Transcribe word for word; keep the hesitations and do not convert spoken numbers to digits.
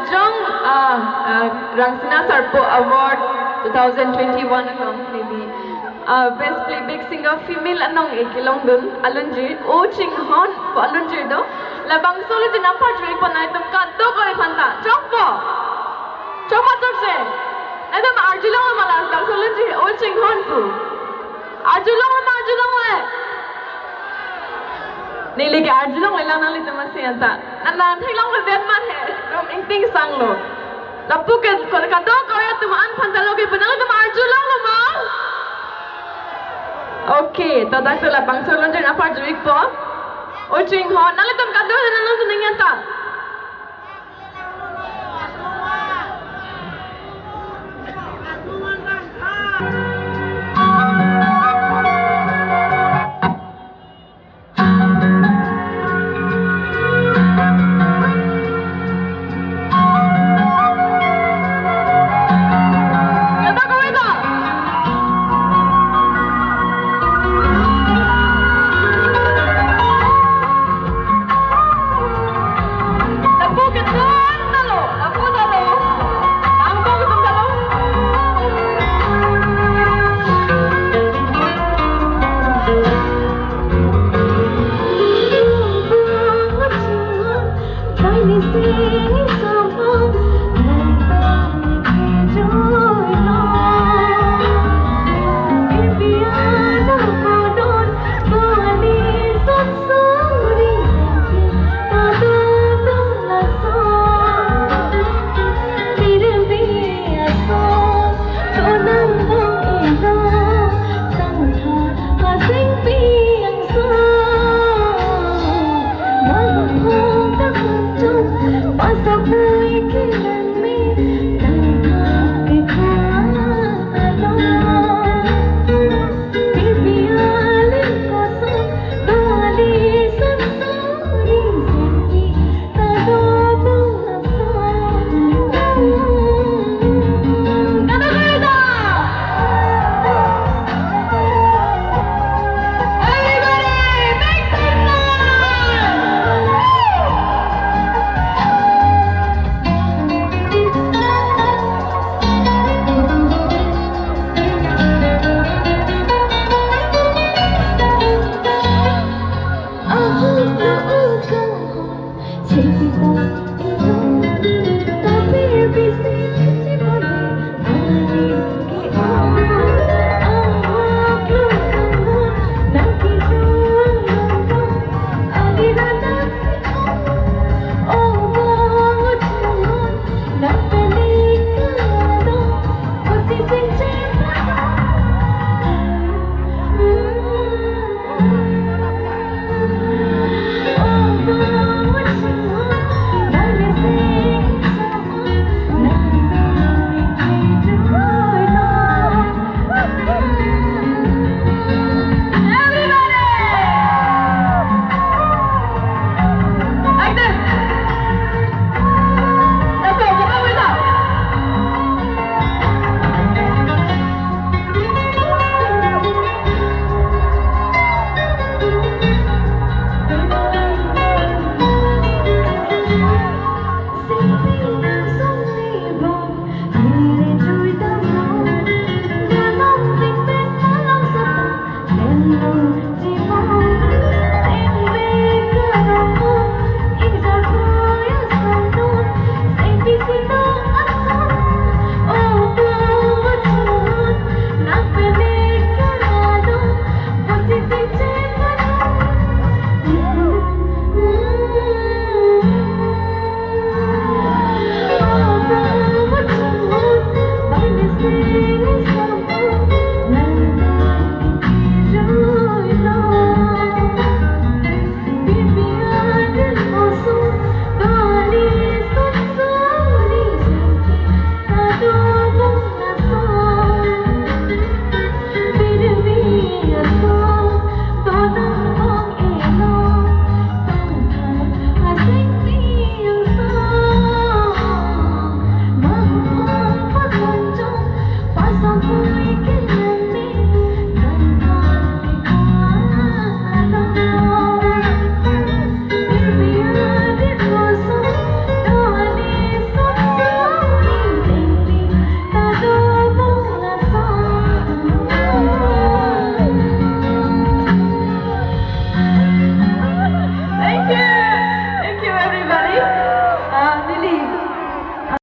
Jong, ah, ah, Rangsina Sarpo Award two thousand twenty-one along neli, ah, Best Playback Singer Female anong-e kelongdun alunjir O Chinghon pu alunjir do. Labangso alunjir aphan arju-ikpo, nangtum kadokave aphanta. Chokpo? Chokma chokche? Nangtum arjulonglo ma labangso alunjir O Chinghon pu? Arjulonglo ma arjulongle? Neli ke arjulongle lang nanglitum amatsi anta. Nang nang theklong ke den man he. Rom ingting sanglo. Lapu ke ko- kadokave atum an aphanta lo ke penang atum arjulonglo ma? Okay, to dak to labangso alunjir aphan arju-ikpo. O Chinghon, nanglitum kadokave nang nang tuning anta. Lapu ketum ta lo, lapu ta lo. Angkong ketum ta lo.